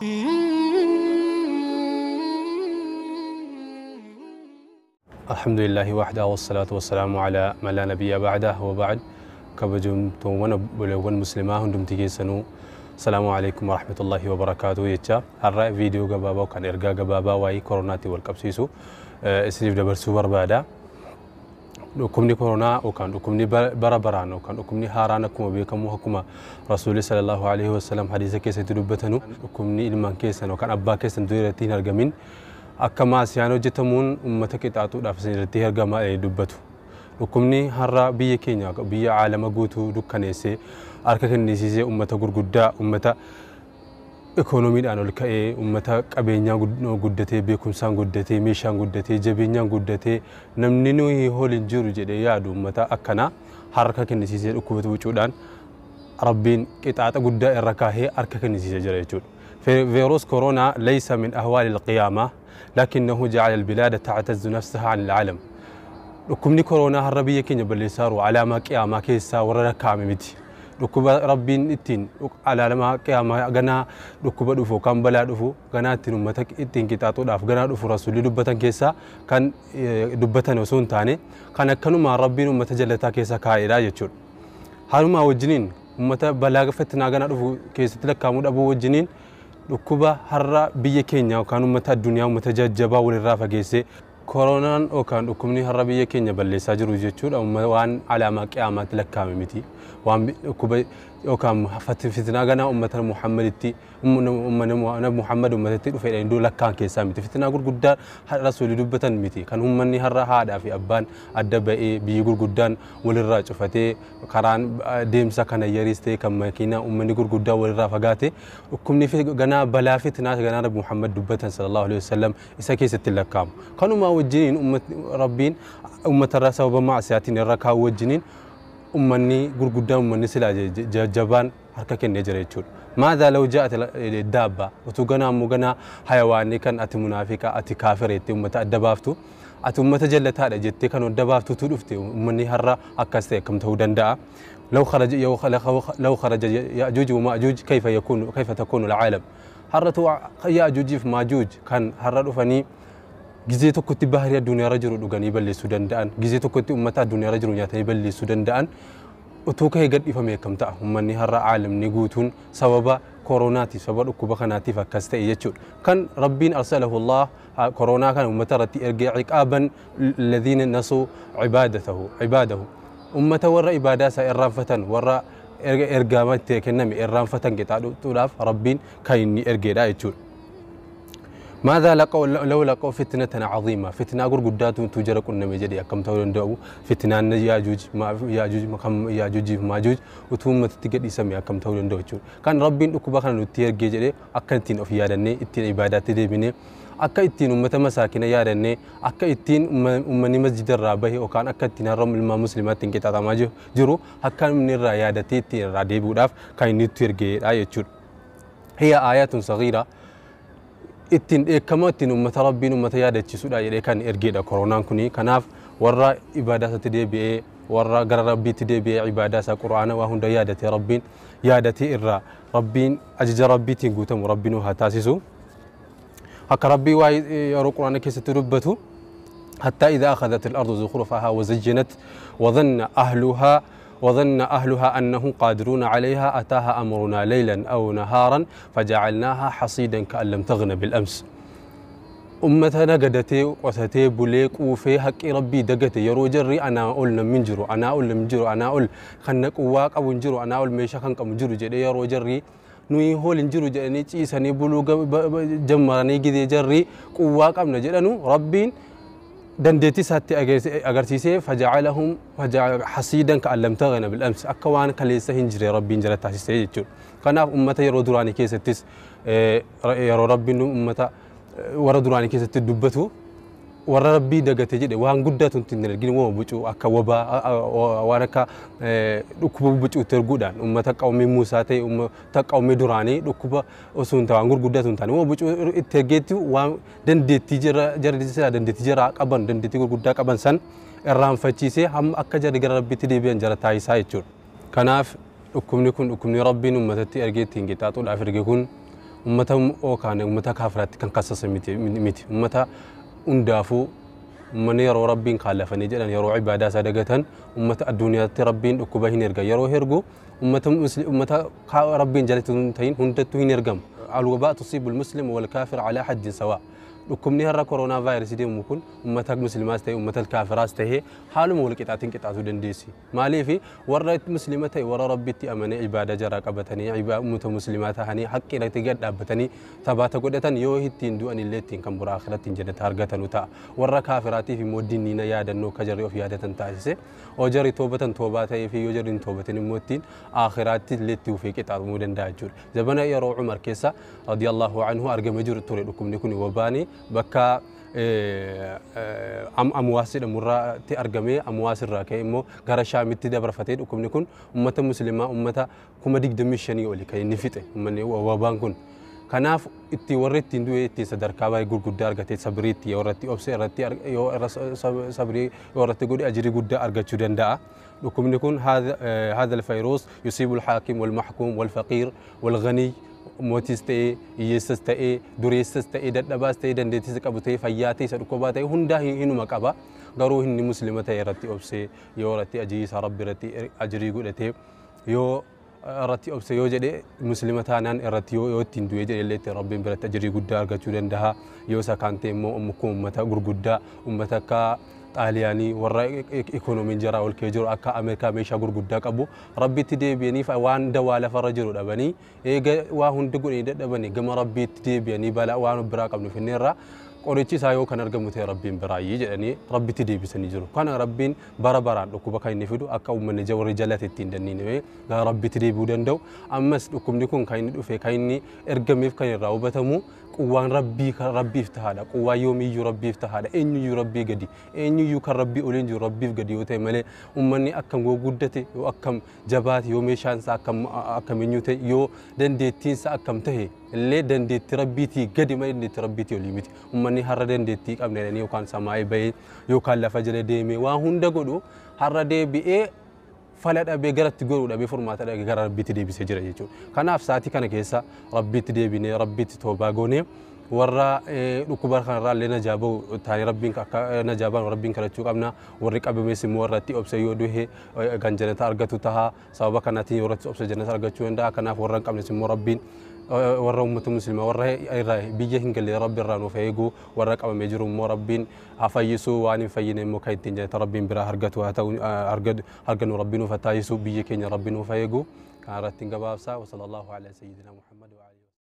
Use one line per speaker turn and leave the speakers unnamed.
الحمد لله وحده والصلاة والسلام على من لا نبي بعده وبعد. كبجمتوان بلوان مسلمة هندم تجيسنو السلام عليكم ورحمة الله وبركاته. يتشا هالرأي فيديو قبابا وكان إرقا قبابا واي كوروناتي والقبسيسو اسنيف دبر سوبر بادا. Dhukkubni koronaa yookaan dhukkubni bara baraan yookaan dhukkubni haaraan akkuma beekamu akkuma Rasuulli sallallahu alaihi wasallam hadiisa keessatti dubbatanu dhukkubni ilmaan keessan yookaan abbaa keessan duratti hin argamin akka maasiyaan hojjetamuun uummata qixaaxuudhaaf isin irratti argama dubbatu. Dhukkubni har'a biyya keenya biyya aalama guutuu dukkaneessee harka kennisiisee uummata gurguddaa uummata ikoonomiidhaan ol ka'ee uummata qabeenyaa guddatee beekumsaan guddatee meeshaan guddatee jabeenyaan guddatee namni nuyi hol hin jiru jedhee yaadu uummata akkanaa harka kennisiisee dhukkubatu wucuudhaan Rabbiin qixaaxa guddaa irra kaahee harka kennisiisee jira jechuudha. فيروس كورونا ليس من أهوال القيامة لكنه جعل البلاد تعتز نفسها عن العالم. Dhukkubni koronaa har'a biyya keenya balleessaa jiru alaamaa qiyaamaa keessaa warra lakkaa'ame miti. Dhukkuba Rabbiin ittiin alaamaa qiyaamaa ganaa dhukkuba dhufu yookaan balaa dhufu ganaa ittiin uummata ittiin qixaaxuudhaaf ganaa dhufu Rasuulli dubbatan keessaa kan dubbatan osoo hin taane kan akkanumaan Rabbiin uummata jallataa keessa kaa'edha jechuudha. Haalumaa wajjiniin uummata balaa fitnaa ganaa dhufu keessatti lakkaa'amuu dhabuu wajjiniin dhukkuba har'a biyya keenya yookaan uummata addunyaa uummata jajjabaa walirraa fageessee koronaan yookaan dhukkubni har'a biyya keenya balleessaa jiru jechuudha. Waan alaamaa qiyaamaatti lakkaa'ame miti. Waan dhukkuba yookaan fitnaa ganaa uummata Muhammaditti uummanni Muhammad uummatatti dhufeedha iddoo lakkaa'an keessaa miti. Fitnaa gurguddaa Rasuulli dubbatan miti. Kan uummanni har'a haadhaa fi abbaan adda ba'ee biyyi gurguddaan walirraa cufatee karaan deemsa kana yariis ta'e kan makiinaa uummanni gurguddaa walirraa fagaate dhukkubni ganaa balaa fitnaa ganaa Rabbi Muhammad dubbatan sallallahu alaihi wasallam isa keessatti lakkaa'amu. Kanumaa wajjiniin Rabbiin uummatarraa sababa maasiyaatiin irra kaa'u wajjiniin uummanni gurguddaan uummanni silaa jajjabaan harka kennee jira jechuudha. Maadhaa law jaa'at daabba utuu ganaa ammoo ganaa hayawaanni kan ati munaafiqa ati kaafira jettee uummata adda baaftu ati uummata jallataadha jettee kan adda baaftutu dhufte uummanni har'a akkas ta'e akkam ta'uu danda'a. لو خرج يأجوج ومأجوج كيف يكون كيف تكون العالم. har'atu Ya'juujiif Maajuuj kan har'a dhufanii gizee tokkotti baharii addunyaarra jiru dhuganii balleessuu danda'an gizee tokkotti uummata addunyaarra jiru nyaatanii balleessuu danda'an utuu ka'ee gadhiifame akkam ta'a uummanni har'a aalamni guutuun sababa koronaatiif sababa dhukkuba kanaatiif akkas ta'e jechuudha. Kan Rabbiin arsalahu Allah koronaa kana uummata irratti ergee ciqaaban alladhiina nasuu ibaadahu uummata warra ibaadaa isaa irraanfatan warra ergama itti kenname irraanfatan qixaaxuudhaaf Rabbiin kan inni ergeedha jechuudha. ماذا لقوا لو لقوا فتنة عظيمة فتنة غرغدات تجرى قلنا مجدي أكم تقولون دعو فتنة ياجوج ما ياجوج ما كم ياجوج ماجوج وتوم تتجد يسمي أكم تقولون دعو كان ربي أكبر كان نتير جدي أكن تين أفيا دني التين عبادات دي بني أكا التين أمة مساكين يا دني أكا التين أمني مسجد الرابه وكان أكا التين الرم الماء مسلمات تين كتا تماجه جرو أكا من الريادة تين رادي بوداف كان نتير جدي آية هي آيات صغيرة ittiin dheekkamoo ittiin uummata Rabbiin uummata yaadachiisuudha jedhee kan ergeedha koronaan kuni. Kanaaf warra ibaadaa isaatti deebi'ee warra gara Rabbiitti deebi'ee ibaadaa isaa Qur'aana waa hunda yaadatee Rabbiin yaadatee irraa Rabbiin ajaja Rabbiitiin guutamu Rabbiin haa taasisu. Akka Rabbii waa yeroo Qur'aana keessatti dubbatu حتى إذا أخذت الأرض زخرفها وزينت وظن أهلها أنهم قادرون عليها أتاها أمرنا ليلا أو نهارا فجعلناها حصيدا كأن لم تغن بالأمس. أمتنا قدتي وستي بوليك وفي حق ربي دقتي يرو جري أنا أقول من جرو أنا أقول من جرو أنا أقول خنك واق أو نجرو أنا أقول ميشا خنك أو جرو جري يرو جري نوي هول نجرو جري تيساني بلوغ جمراني جدي جري قواق أم نجرانو ربين dandeettii isaatti agarsiisee faja'alahum hasiidan ka'an lam taghna bil ams akka waan kaleessa hin jirre Rabbiin jala taasisee jechuudha. Kanaaf uummata yeroo duraanii keessattis yeroo Rabbiin uummata warra duraanii keessatti dubbatu warra Rabbii dagate jedhe waan guddaatu hin argine waan bucuu akka wabaa waan akka dhukkuba bucuutti erguudhaan uummata qawmii Muusaa ta'e uummata qawmii duraanii dhukkuba osoo hin ta'an gurguddaatu hin taane waan bucuu itti ergeetti waan dandeettii jira jarri dandeettii jira qaban dandeettii gurguddaa qaban san irraanfachiisee hamma akka jarri gara Rabbiitti deebi'an jara taayisaa jechuudha. Kanaaf dhukkubni kun dhukkubni Rabbiin uummatatti ergee ittiin qixaaxuudhaaf erge kun Ummata yookaan ummata kaafiraatti kan kassase miti. Ummata hundaafuu uummanni yeroo Rabbiin kaallafanii jedhan, yeroo ibaadaa isaa dagatan, ummata addunyaatti Rabbiin dhukkuba hin erga. Yeroo ergu ummata Rabbiin jalatti hin ta'in hundattuu hin ergamu. Alwabaa tusiibu almuslim walkaafir alaa haddin sawaa. Dhukkubni har'a koronaa vaayirasii deemu kun ummata muslimaas ta'e ummata kaafiraas ta'e haaluma wal qixaatiin qixaatuu dandeessi. Maaliif warra muslima ta'e, warra Rabbitti amanee ibaadaa jaraa qabatanii ummata muslimaa ta'anii haqqi irratti gad dhaabbatanii tabaata godhatan, yoo ittiin du'an illee ittiin kan buraa akhiratti jannata argatanu ta'a. Warra kaafiraatiif immoo dinniina yaadannoo akka jarri of yaadatan taasise. Yoo jarri toobatan toobaa ta'ee fi yoo jarri hin toobatin immoo ittiin akhiraatti illee itti ufee qixaatamuu danda'a jechuudha. Zabana yeroo Umar keessa radiyallahu anhu argamee jiru ture dhukkubni kun, wabaanii bakka Amwaas jedhamurraatti argamee, Amwaas irraa ka'ee immoo gara Shaamitti dabarfatee, dhukkubni kun ummata muslimaa ummata 25,000 oli kan inni fixe uummanni wabaan kun. Kanaaf itti warri ittiin du'e ittiin sadarkaa baay'ee gurguddaa argatee, sabrii itti yoo irratti obse irratti yoo sabrii yoo irratti godhe ajirii guddaa argachuu danda'a. Dhukkubni kun هذا الفيروس يصيب الحاكم والمحكوم والفقير والغني, mootis ta'ee, hiyyeessas ta'ee, dureessas ta'ee, dadhabaas ta'ee, dandeettis qabu ta'ee, fayyaa ta'e, isa dhukkubaa ta'e, hundaa hinuma qaba. Garuu inni muslima ta'e irratti obsee, yoo irratti ajirii isaa Rabbi irratti ajirii godhatee, yoo irratti obse yoo jedhe, muslima taanaan irratti yoo ittiin du'ee jedhe illee ittiin Rabbiin biratti ajirii guddaa argachuu danda'a. Yoo isa kaan ta'e immoo uummata gurguddaa, uummata akka Xaaliyaanii, warra ikoonomiin jaraa ol ka'ee jiru, akka Ameerikaa meeshaa gurguddaa qabu, Rabbitti deebi'anii waan dawaa lafarra jiru dhabanii, eega waa hundi godhanii dadhabanii gama Rabbiitti deebi'anii, balaa waan biraa qabnu finneerraa qorichi isaa yoo kan argamu ta'e Rabbiin biraayyii jedhanii Rabbitti deebisanii jiru. Kana Rabbiin bara baraan dhukkuba kan inni fidu akka uummanni warri jalate ittiin danniinee gara Rabbitti deebi'uu danda'u. Ammas dhukkubni kun kan inni dhufe, kan inni ergameef, kan irraa hubatamu quwwaan Rabbii kan Rabbiif tahaadha. Quwwaan yoomiyyuu Rabbiif tahaadha. Eenyuyyuu Rabbii gadi. Eenyuyyuu kan Rabbii oliin jiru Rabbiif gadi yoo ta'e malee, uummanni akkam yoo guddate, yoo akkam jabaate, yoo meeshaan isaa akkam akkam eenyu ta'e, yoo dandeettiin isaa akkam ta'e illee dandeettii Rabbiitii gadi malee dandeettii Rabbiitii olii miti. Uummanni har'a dandeettii qabna jedhanii yookaan samaa'ee bahee yookaan lafa jala deemee waa hunda godhu, har'a deebi'ee fala dhabee, garatti godhuu dhabee, furmaata dhabee gara Rabbiitti deebisee jira jechuudha. Kanaaf sa'aatii kana keessa Rabbiitti deebinee, Rabbiitti toobaa goonee, warra dhukkuba kanarraa illee najaa bahu taanee Rabbiin akka najaa baanu Rabbiin kadhachuu qabna. Warri qabames immoo irratti obse yoo duhe kan jannata argatu taha. Sababa kanaatiin yoo irratti obse jannata argachuu danda'a. Kanaaf warra hin qabnes immoo Rabbiin warra uummata muslimaa warra irraa biyya hin galle Rabbi irraa nuuf eegu, warra qabamee jiru immoo Rabbiin haa fayyisu, waan hin fayyine immoo kan ittiin jannata Rabbiin biraa argatu haa ta'u argannu Rabbi nuuf haa taasisu, biyya keenya Rabbi nuuf haa eegu. Kana irratti hin gabaabsa. Wa sallallahu ala sayyidina Muhammad wa alihi.